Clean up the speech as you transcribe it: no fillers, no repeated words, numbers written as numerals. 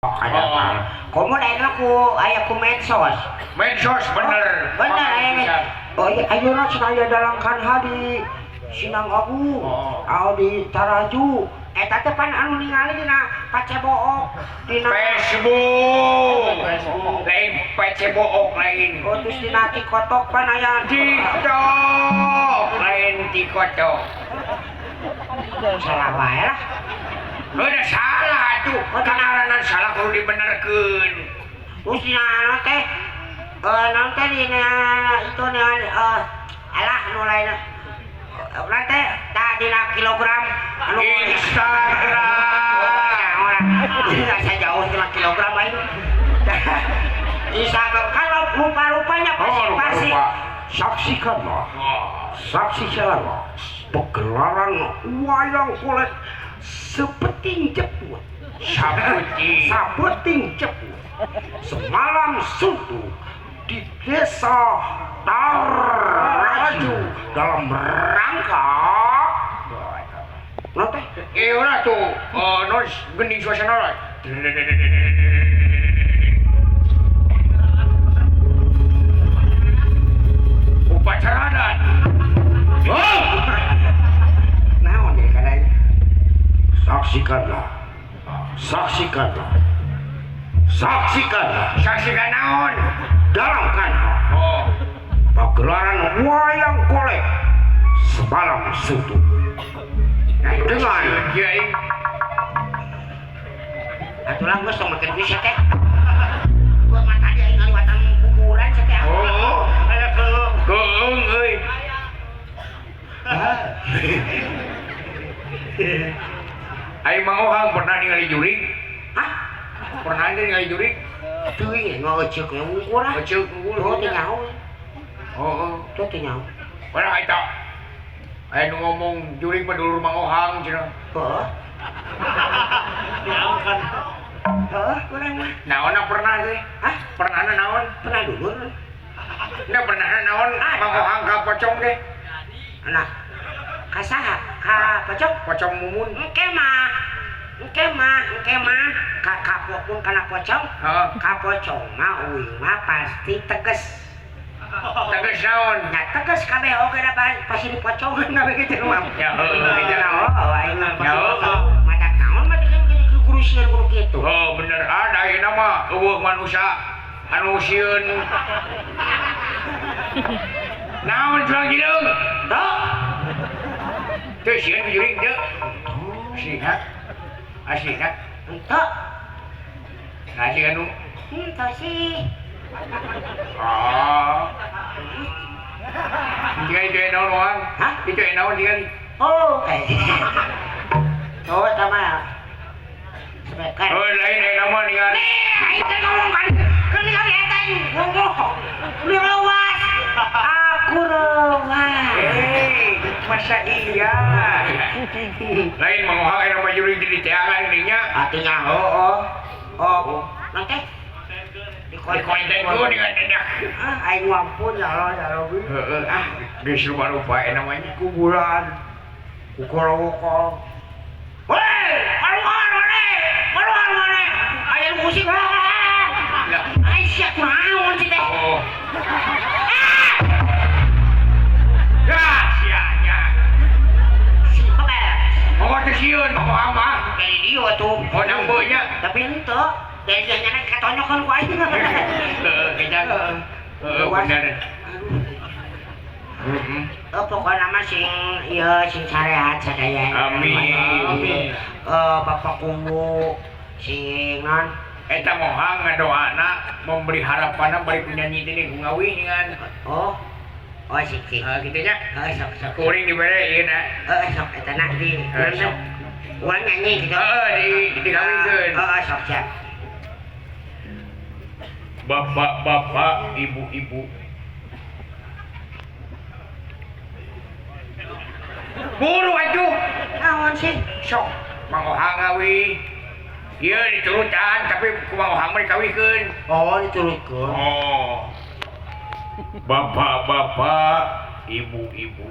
Oh. Komo da ku aya ku medsos. Medsos bener. Bener aya. Oh iya ayeuna cenah aya dalang kanha di Sinang Agung. Oh. Oh di Taraju. Eta teh pan anu ningali dina Pacebook dina Facebook. Lain Pacebook lain. Oh terus dina TikTok pan aya TikTok lain TikTok. Salah wae lah. Udah salah tuh. Kangaranan salah kudu dibenerkeun. Terus dina anu teh naon teh dina itu ningali alah nu lain. Urang teh tah dina kilogram anu Instagram. Tidak saya jauh 5 kilogram aing. Instagram kalau lupa-lupanya Oh, pasti lupa-lupa. Saksikanlah, Oh. saksikanlah pegelaran wayang golek sepeting jeput. Saputing. Sapeting jeput. Semalam suntuk di desa Taraju dalam rangka Naon teh? Ulah tuh, nos gening suasana lah. Upacara adat. Oh! Naon deui kana? Saksikanlah, saksikanlah, saksikanlah. Saksikan naon? Dalam kanha Oh. pagelaran wayang golek semalam suntuk. Nah, Dengan dia aing. Atuh lah geus tong make duit sia teh. Gua mah tadi aing ngaliwatan kuburan sia teh. Oh, Aya keung. Keung euy. Aing Mang Ohang pernah ningali jurig? Hah? Pernah ningali jurig? Teuing ngeuceuk we wungkul ah. Ngeuceuk wungkul. Tuh teh nyaho. Oh, Tuh teh nyaho. Padahal eta aya nu ngomong jurig mah dulur Mang Ohang cenah. Heuh. Diangkat. Heuh, urang mah. Naonna pernah teh? Hah? Pernahna naon? Pernah dulur? Nya pernahna naon Mang Ohang ka pocong teh? Nah, ka saha? Ka pocong? Pocong mumun. Engke mah. Engke mah, engke mah ka kapok pun kana pocong. Heeh. Ka pocong mah uing mah pasti teges. Teges naon? Nya teges kabeh oge da pasti dipocongan kabeh kitu mah. Ya heueuh kitu. Oh, aing mah Ya heueuh. Mata naon mah kan kudu sieun kudu kitu. Oh bener ada ayeuna mah eueuh manusia anu sieun. Naon juang hideung? Dok. Teu sieun jurig teu. Aslina. Aslina. Henteu. Nah sih anu. Henteu sih. Oh. Tinggal itu naon Wang? Hah? Itu naon tinggal. Oh. Tuh sama. Sebekan. Oh lain ayeuna mah ningali. Nih, aing teh ngomong kan. Kan ningali eta ngomong. Beli luas. Aku luas. Masa iya. Lain Mang Ohang ayeuna mah jurig di teangan dinya. Artinya oh. Oh, nanti di Di konten ku dengan enak. Ah, aing ampun ya Allah ya Rabbi. Heeh, ah, geus rupa-rupa eh namanya. Kuburan, kukolowokong. Woi, keluar mana? Keluar mana? Aya nu musik. Ya. Ai sia kunaon sih teh? Oh. Ya, sianya. Siapa? Mau teh sieun, Mang Ohang mah. Dari dia tuh. Oh, nambeunya. Tapi henteu. Dari dia nyana katonyokan ku aing. Heeh, kejang. Heeh, bener. Aduh. Heeh. Oh, pokoknya mah sing ieu sing sarehat sadaya. Amin. Bapak kuwu sing non Eta Mohang ngadoana memberi harapanna bari penyanyi teh ku ngawi dengan. Oh. Oh sik sik. Heeh, kitu nya. Heeh, sok sok. Kuring dibere ieu na. Heeh, sok eta na di. Heeh, sok. Urang nyanyi gitu. Heeh, di dikawinkeun. Heeh, sok siap. Bapak-bapak, ibu-ibu. Buru atuh. Naon sih? Sok Mang Ohang ngawi. Ieu diturutan tapi ku Mang Ohang mah dikawikeun. Oh, diturutkeun. Oh. Bapak-bapak, ibu-ibu.